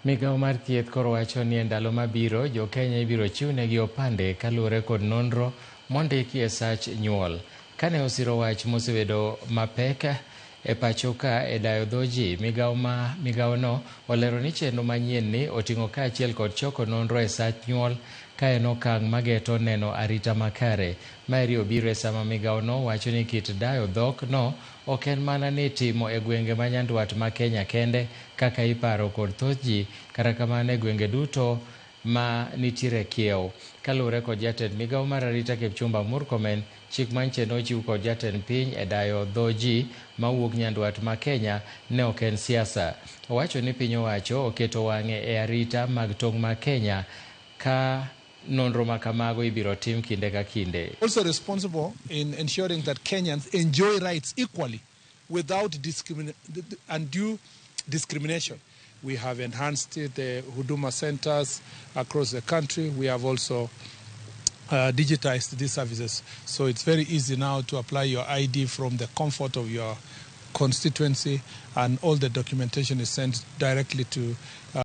Migawo mar thieth koro wacho ni e ndalo mabiro jo-Kenya ibiro chiwnegi opande kaluwore kod nonro mondiki e sach nyuol. Kane osiro wach mosebedo mapek e pacho ka e dayo dho ji, migawo ma migawono olero ni chenro manyien ni oting'o kaachiel kod choko nonro e sach nyuol ka en okang' mageto neno arita makare. Maeri obiro e sama migawono wacho ni kit dayo dhok no ok en mana ni itimo e gwenge ma nyandwat ma Kenya kende kaka iparo kod thoth ji, kata kamano e gwenge duto ma nitiere kiew. Kaluwore kod jatend migawo mar arita Kipchumba Murkomen, chik manche nochiw kod jatend piny e dayo dho ji mawuok nyandwat ma Kenya ne ok en siasa. Owacho ni piny owacho oketo wang'e e arita mag tong' ma Kenya ka nonro ma kamago ibiro tim kinde ka kinde. Also responsible in ensuring that Kenyans enjoy rights equally without undue discrimination. We have enhanced the Huduma centers across the country. We have also digitized these services. So it's very easy now to apply your ID from the comfort of your constituency, and all the documentation is sent directly to